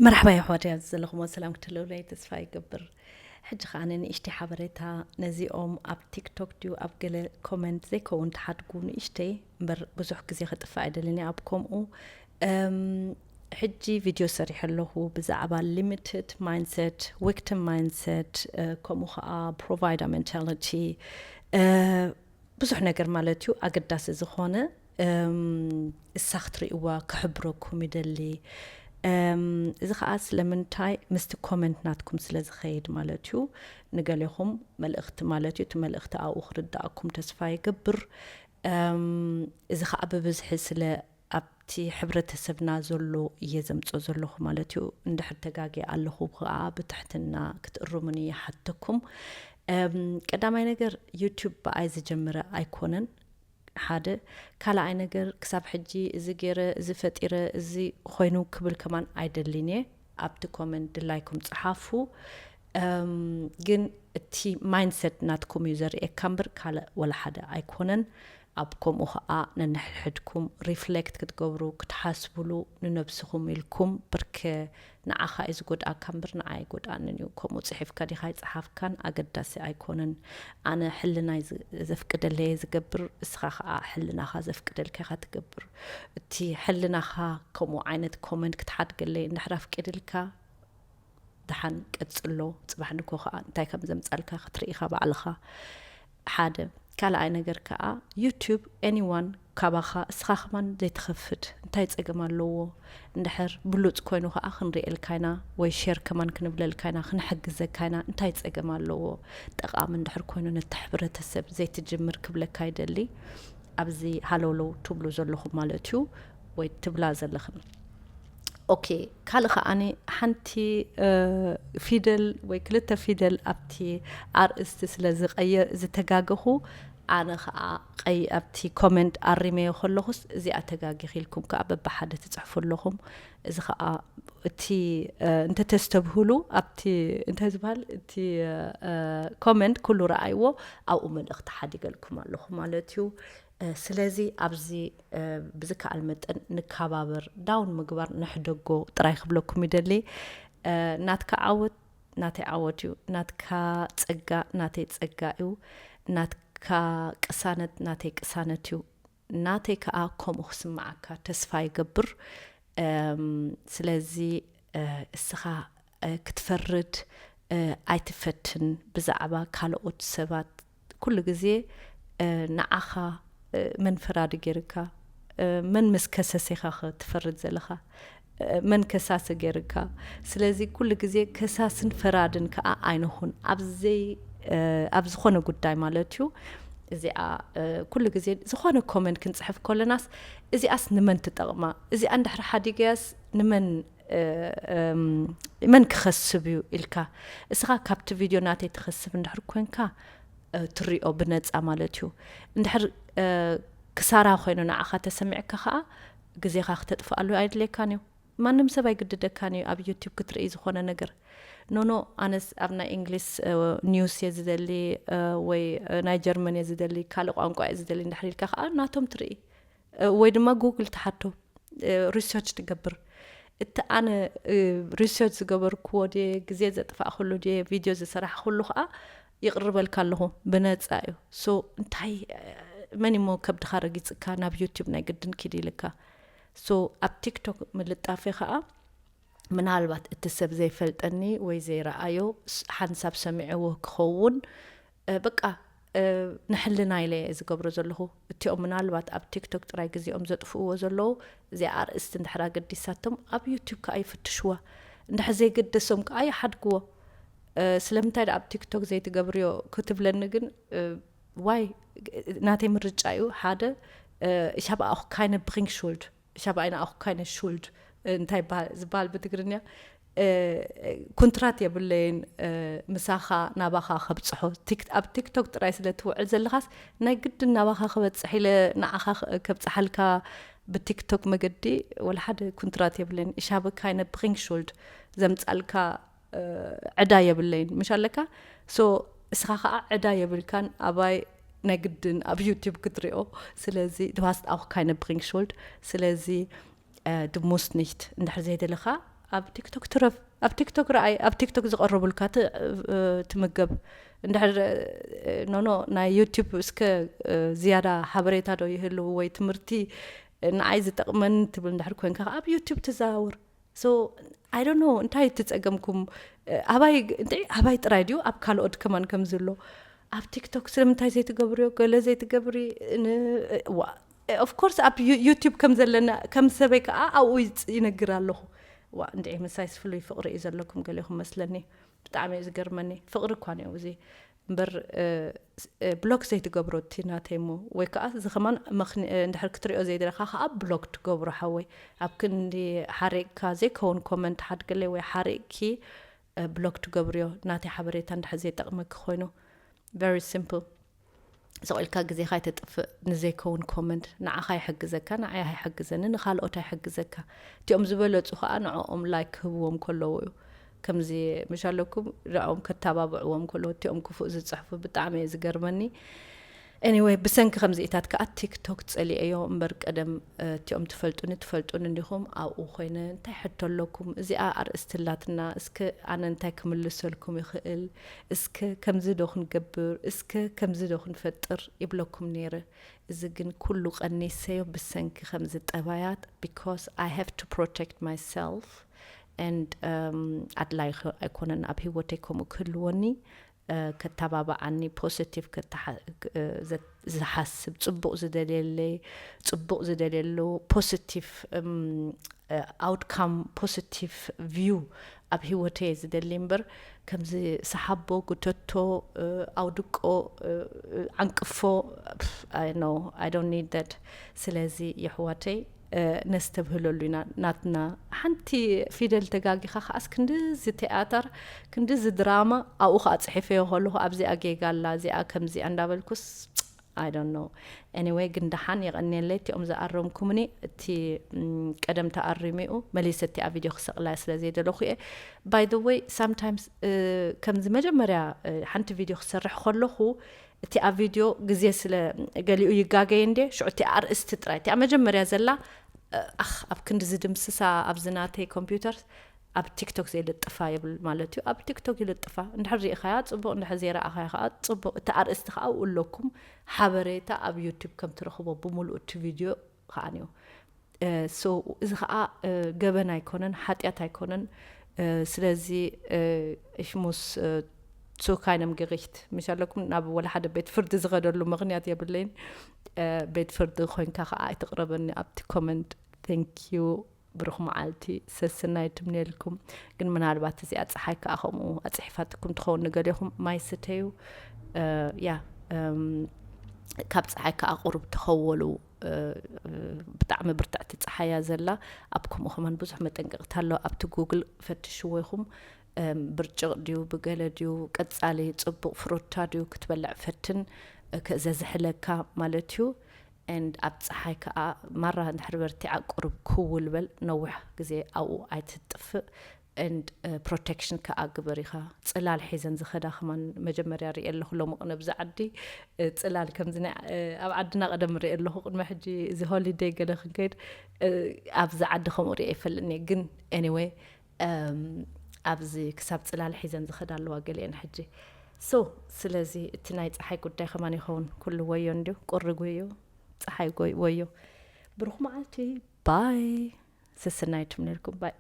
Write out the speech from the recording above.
መርሓባ የሕዋት፣ ኣብዚ ዘለኹም ሰላም ክትህልውለይ ተስፋ ይገብር። ሕጂ ከኣ ንእሽተይ ሓበሬታ፣ ነዚኦም ኣብ ቲክቶክ ድዩ ኣብ ገለ ኮመንት ዘይከውን ትሓድጉ ንእሽተይ እምበር ብዙሕ ግዜ ክጥፋእ ኣይደልን እየ ኣብ ከምኡ። እም፣ ሕጂ ቪድዮ ሰሪሐ ኣለኹ ብዛዕባ ሊሚትድ ማይንድሰት፣ ዊክቲም ማይንድሰት፣ እ፣ ከምኡ ከኣ ፕሮቫይደር ሜንታሊቲ፣ እ፣ ብዙሕ ነገር ማለት እዩ ኣገዳሲ ዝኾነ፣ እም፣ እሳ ክትርእይዋ ክሕብረኩም ይደሊ። እም፣ እዚ ከኣ ስለምንታይ ምስቲ ኮመንት ናትኩም ስለ ዝኸይድ ማለት እዩ። ንገሌኹም መልእኽቲ ማለት እዩ፣ እቲ መልእኽቲ ኣብኡ ክርድኣኩም ተስፋ ይገብር። እም፣ እዚ ከኣ ብብዝሒ ስለ ኣብቲ ሕብረተሰብና ዘሎ እየ ዘምጾ ዘለኹ ማለት እዩ። እንድሕር ተጋግየ ኣለኹ ከኣ ብትሕትና ክትእርሙኒ ይሓተኩም። እም፣ ቀዳማይ ነገር ዩቱብ ብኣይ ዝጀመረ ኣይኮነን። ሓደ፣ ካልኣይ ነገር ክሳብ ሕጂ እዚ ገይረ፣ እዚ ፈጢረ፣ እዚ ኮይኑ ክብል ከማን ኣይደልን እየ። ኣብቲ ኮመንት ድላይኩም ጽሓፉ። እም፣ ግን እቲ ማይንድሰት ናትኩም እዩ ዘርእየካ እምበር ካልእ ወላ ሓደ ኣይኮነን። ኣብ ከምኡ ኸኣ ነንሕድሕድኩም ሪፍሌክት ክትገብሩ፣ ክትሓስብሉ፣ ንነብስኹም ኢልኩም፣ ብርክ ንዓኻ እዩ ዝጎድኣካ እምበር ንዓይ ኣይጎድኣንን እዩ። ከምኡ ጽሒፍካ ዲኻ ኣይጸሓፍካን ኣገዳሲ ኣይኮነን። ኣነ ሕልናይ ዝ-፣ ዘፍቅደለይ እየ ዝገብር፣ እስኻ ኸኣ ሕልናኻ ዘፍቅደልካ ኢኻ ትገብር። እቲ ሕልናኻ ከምኡ ዓይነት ኮመንት ክትሓድገለይ እንድሕር ኣፍቂድልካ፣ ደሓን ቀጽሎ። ጽባሕ ንግሆ ከኣ እንታይ ከም ዘምጻልካ ክትርኢ ኢኻ ባዕልኻ። ሓደ። ካልኣይ ነገር ከኣ ዩቱብ ኤኒዋን ካባኻ እስኻ ከማን ዘይትኸፍድ እንታይ ጸገም ኣለዎ? እንድሕር ብሉጽ ኮይኑ ከኣ ክንርእየልካ ኢና ወይ ሼር ከማን ክንብለልካ ኢና፣ ክንሕግዘካ ኢና። እንታይ ጸገም ኣለዎ? ጠቓሚ እንድሕር ኮይኑ ነቲ ሕብረተሰብ ዘይትጅምር ክብለካ ይደሊ። ኣብዚ ሃለውለው ትብሉ ዘለኹም ማለት እዩ ወይ ትብላ ዘለኽን። ኦኬ፣ ካልእ ከኣኒ ሓንቲ፣ እ፣ ፊደል ወይ ክልተ ፊደል ኣብቲ ኣርእስቲ ስለ ዝቐየ-፣ ዝተጋገኹ፣ ኣነ ኸኣ ቀይ-፣ ኣብቲ ኮመንት ኣሪመዮ ከለኹስ እዚኣ ተጋጊኺ ኢልኩም ከኣ በብሓደ ትጽሕፉ ኣለኹም። እዚ ኸኣ እቲ፣ እ፣ እንተተስተብህሉ ኣብቲ፣ እንታይ ዝበሃል፣ እቲ፣ እ፣ ኮመንት ኩሉ ረኣይዎ፣ ኣብኡ መልእኽቲ ሓዲገልኩም ኣለኹ ማለት እዩ። እ፣ ስለዚ ኣብዚ፣ እ፣ ብዝከኣል መጠን ንከባበር፣ ዳውን ምግባር ንሕደጎ ጥራይ ክብለኩም ይደሊ። እ፣ ናትካ ዓወት ናተይ ዓወት እዩ። ናትካ ጸጋ ናተይ ጸጋ እዩ። ናትካ ቅሳነት ናተይ ቅሳነት እዩ። ናተይ ከኣ ከምኡ ክስምዓካ ተስፋ ይገብር። እም፣ ስለዚ፣ እ፣ እስኻ፣ እ፣ ክትፈርድ፣ እ፣ ኣይትፈትን ብዛዕባ ካልኦት ሰባት። ኩሉ ግዜ፣ እ፣ ንዓኻ፣ እ፣ መን ፈራዲ ገይርካ፣ እ፣ መን ምስ ከሰሰ ኢኻ ኸ ትፈርድ ዘለኻ? እ፣ መን ከሳሲ ገይርካ? ስለዚ ኩሉ ግዜ ከሳስን ፈራድን ከኣ ኣይንኹን። ኣብ ዘይ-፣ እ፣ ኣብ ዝኾነ ጉዳይ ማለት እዩ። እዚኣ፣ እ፣ ኩሉ ግዜ ዝኾነ ኮመንት ክንጽሕፍ ከለናስ እዚኣስ ንመን ትጠቕማ? እዚኣ እንድሕር ሓዲገያስ ንመን፣ እ፣ እም፣ መን ክኸስብ እዩ ኢልካ? እስኻ ካብቲ ቪድዮ ናተይ ትኸስብ እንድሕር ኮንካ፣ እ፣ ትሪኦ ብነጻ ማለት እዩ። እንድሕር፣ እ፣ ክሳራ ኮይኑ ንዓኻ ተሰሚዕካ ኸኣ ግዜኻ ክተጥፍኣሉ ኣይድልየካን እዩ። ማንም ሰብ ኣይግድደካን እዩ ኣብ ዩቱብ ክትርኢ ዝኾነ ነገር። ኖኖ፣ ኣነስ ኣብ ናይ እንግሊስ፣ እ፣ ኒውስ እየ ዝደሊ፣ እ፣ ወይ፣ እ፣ ናይ ጀርመን እየ ዝደሊ፣ ካልእ ቋንቋ እየ ዝደሊ እንድሕር ኢልካ ኸኣ ናቶም ትርኢ። እ፣ ወይ ድማ ጉግል ትሓቶ፣ እ፣ ሪሰርች ትገብር። እቲ ኣነ፣ እ፣ ሪሰርች ዝገበርክዎ ድየ፣ ግዜ ዘጥፋእክሉ ድየ፣ ቪድዮ ዝሰራሕክሉ ኸኣ ይቕርበልካ ኣለኹ፣ ብነጻ እዩ። ሶ እንታይ፣ እ፣ መን እሞ ከብድኻ ረጊጽካ ናብ ዩቱብ ናይ ግድን ኪድ ኢልካ? ሶ ኣብ ቲክቶክ ምልጣፈይ ኸኣ ምናልባት እቲ ሰብ ዘይፈልጠኒ ወይ ዘይረኣዮ ስ-፣ ሓንሳብ ሰሚዕዎ ክኸውን፣ እ፣ በቃ፣ እ፣ ንሕልና ኢለ እየ ዝገብሮ ዘለኹ። እቲኦም ምናልባት ኣብ ቲክቶክ ጥራይ ግዜኦም ዘጥፍእዎ ዘለዉ፣ እዚኣ ኣርእስቲ እንድሕር ኣገዲሳቶም ኣብ ዩቱብ ከኣ ይፍትሽዋ። እንድሕር ዘይገደሶም ከኣ ይሓድግዎ። እ፣ ስለምንታይ ደኣ ኣብ ቲክቶክ ዘይትገብርዮ ክትብለኒ ግን፣ እ፣ ዋይ፣ ናተይ ምርጫ እዩ። ሓደ፣ እ፣ ich habe auch keine Bringschuld። Ich habe eine auch keine Schuld። እንታይ ይበሃል-፣ ዝበሃል ብትግርኛ? እ፣ ኩንትራት የብለይን፣ እ፣ ምሳኻ ናባኻ ከብጽሖ። ቲክ-፣ ኣብ ቲክቶክ ጥራይ ስለ ትውዕል ዘለኻስ ናይ ግድን ናባኻ ክበጽሕ ኢለ ንዓኻ ክ-፣ ከብጽሓልካ ብቲክቶክ መገዲ ወላ ሓደ ኩንትራት የብለይን። Ich habe keine Bringschuld። ዘምጻልካ፣ እ፣ ዕዳ የብለይን። ምሽ ኣለካ? ሶ፣ እስኻ ኸኣ ዕዳ የብልካን ኣባይ ናይ ግድን ኣብ ዩቱብ ክትሪኦ። ስለዚ፣ du hast auch keine Bringschuld። ስለዚ፣ እ፣ du musst nicht እንድሕር ዘይደለኻ፣ ኣብ ቲክቶክ ትረፍ፣ ኣብ ቲክቶክ ረኣይ፣ ኣብ ቲክቶክ ዝቐረቡልካ ት- እ፣ ትምገብ። እንድሕር እ፣ ኖኖ ናይ ዩቲዩብ እስከ እ፣ ዝያዳ ሓበሬታ ዶ ይህልው ወይ ትምህርቲ ንዓይ ዝጠቕመን ትብል እንድሕር ኮንካ ኣብ ዩቲዩብ ትዘዋወር። So I don't know እንታይ ትጸገምኩም። እ፣ ኣባይ እንተ ኣባይ ጥራይ ድዩ ኣብ ካልኦት ከማን ከም ዘሎ ኣብ ቲክቶክ ስለምንታይ ዘይትገብርዮ ገለ ዘይትገብሪ? Of course ኣብ ዩ- ዩቲዩብ ከም ዘለና ከም ሰበይ ከዓ ኣብኡ ይጽ- ይነግር ኣለኹ። ዋ እንድዒ ምሳይስ ፍሉይ ፍቕሪ እዩ ዘለኩም ገሌኹም መስለኒ። ብጣዕሚ እዩ ዝገርመኒ። ፍቕሪ እኳ ነው እዚ እምበር እ፣ ስ- እ፣ ብሎክ ዘይትገብሮ እቲ ናተይ እሞ ወይ ከዓ እዚ ከማን መኽኒ እ፣ እንድሕር ክትሪኦ ዘይደለካ ከዓ ብሎክ ትገብሮ ሓወይ። ኣብ ክንዲ ሓሪቕካ ዘይከውን ኮመንት ሓድገለይ ወይ ሓሪቕኪ እ፣ ብሎክ ትገብርዮ ናተይ ሓበሬታ እንድሕር ዘይጠቕመኪ ኮይኑ። Very simple። ስቕ ኢልካ ግዜኻ ኣይተጥፍእ። ንዘይከውን ኮመንት ንዓኻ ይሕግዘካ፣ ንዓይ ኣይሕግዘኒ፣ ንኻልኦት ኣይሕግዘካ። እቲኦም ዝበለጹ ኸኣ ንዕኦም ላይክ ክህብዎም ከለዉ እዩ። ከምዚ ምሽ ኣለኩም ንዕኦም ከተባብዕዎም ከለዉ እቲኦም ክፉእ ዝጽሕፉ ብጣዕሚ እዩ ዝገርመኒ። Anyway ብሰንኪ ከምዚኢታት ከኣ ቲክቶክ ጸሊኤዮ እምበር ቀደም እ፣ እቲኦም ትፈልጡኒ ትፈልጡኒ እንዲኹም ኣብኡ ኮይነ እንታይ ሕቶ ኣለኩም እዚኣ ኣርእስቲ ኣላትና እስከ ኣነ እንታይ ክምልሰልኩም ይኽእል እስከ ከምዚ ዶ ክንገብር እስከ ከምዚ ዶ ክንፈጥር ይብለኩም ነይረ። እዚ ግን ኩሉ ቀኒሰዮ ብሰንኪ ከምዚ ጠባያት because I have to protect myself and um, ኣድላይ ኸ- ኣይኮነን ኣብ ህይወተይ ከምኡ ክህልወኒ እ፣ ከተባብዓኒ ፖዚቲቭ ከተሓ- እ፣ ዘ- ዝሓስብ ጽቡቕ ዝደልየለይ ጽቡቅ ዝደልየሉ ፖዚቲቭ outcome positive view ኣብ ህይወተይ እየ ዝደሊ እምበር ከምዚ ሰሓቦ ጉተቶ እ፣ ኣውድቆ እ፣ እ፣ ዓንቅፎ I know I don't need that። ስለዚ የሕዋተይ እ፣ ነስተብህለሉ ኢና ናትና ሓንቲ ፊደል ተጋጊኻ ከዓስ ክንድዚ ቴኣተር ክንድዚ ድራማ ኣብኡ ከዓ ፅሒፈዮ ከለኹ ኣብዚኣ ጌጋ ኣላ እዚኣ ከምዚኣ እንዳበልኩስ I don't know። Anyway ግን ደሓን የቐንየለይ እቲኦም ዝኣረምኩምኒ እቲ ም፣ ቀደም ተኣሪሚኡ መሊሰ እቲኣ ቪድዮ ክሰቕላ ስለ ዘይደለኹ እየ። By the way sometimes እ፣ ከምዚ መጀመርያ እ፣ ሓንቲ ቪድዮ ክሰርሕ ከለኹ እቲ ኣብ ቪድዮ ግዜ ስለ ገሊኡ ይጋገየ እንዴ ሽዑ እቲ ኣርእስቲ ጥራይ እቲኣ መጀመርያ ዘላ እ፣ ኣኽ ኣብ ክንዲ ዝድምስሳ ኣብዚ ናተይ ኮምፒውተር ኣብ ቲክቶክ ዘይልጥፋ የብል ማለት እዩ። ኣብ ቲክቶክ ይልጥፋ እንድሕር ሪኢኻያ ጽቡቕ እንድሕር ዘይረኣኻያ ከዓ ጽቡቕ። እቲ ኣርእስቲ ከዓ ኣብኡ ኣለኩም ሓበሬታ ኣብ ዩቲብ ከም ትረኽቦ ብምሉእ እቲ ቪድዮ ከዓ እዩ። ሶ እዚ ከዓ እ፣ ገበን ኣይኮነን ሓጢኣት ኣይኮነን። እ፣ ስለዚ እ፣ ich muss እ፣ zu keinem Gericht ምሽ ኣለኩም ናብ ወላ ሓደ ቤት ፍርዲ ዝኸደሉ ምኽንያት የብለይን። እ፣ ቤት ፍርዲ ኮይንካ ከዓ ኣይትቕረበኒ ኣብቲ ኮመንት። Thank you ብሩኽ መዓልቲ ሰስናይ ትምንየልኩም። ግን ምናልባት እዚኣ ፀሓይ ከዓ ከምኡ ኣፅሒፋትኩም ትኸውን ንገሌኹም ማይ ስተዩ እ፣ ያ እም፣ ካብ ፀሓይ ከዓ ቁሩብ ተኸወሉ እ፣ እ፣ ብጣዕሚ ብርትዕቲ ፀሓያ ዘላ ኣብ ከምኡ ከማን ብዙሕ መጠንቀቕታ ኣሎ ኣብቲ ጉግል ፈትሽዎ ኢኹም እም፣ ብርጭቕ ድዩ ብገለ ድዩ ቀፃሊ ፅቡቕ ፍሩታ ድዩ ክትበልዕ ፈትን እ፣ ከ- ዘዝሕለካ ማለት እዩ and ኣብ ፀሓይ ከዓ ማራ እንድሕር በርቲዓ ቁሩብ ክውል በል ነዊሕ ግዜ ኣብኡ ኣይትጥፍእ and ፕሮቴክሽን ከዓ ግበር ኢኻ። ፅላል ሒዘን ዝኸዳ ከማን መጀመርያ ሪኤ ኣለኹ ሎሚ ቅነ ብዚ ዓዲ እ፣ ፅላል ከምዚ ናይ እ፣ ኣብ ዓድና ቀደም ሪኤ ኣለኹ ቅድሚ ሕጂ እዚ ሆሊደይ ገለ ክንከይድ እ፣ ኣብዚ ዓዲ ከምኡ ሪኤ ይፈልጥኒ ግን anyway እም፣ ኣብዚ ክሳብ ፅላል ሒዘን ዝኸዳ ኣለዋ ገሊአን ሕጂ። So ስለዚ እቲ ናይ ፀሓይ ጉዳይ ከማን ይኸውን ኩሉ ወዮ እንዲዩ ቁሪ ጎዮ ፀሓይ ጎይ ወዮ። ብሩኽ መዓልቲ ባይ ሰሰናይቱም ነልኩም ባይ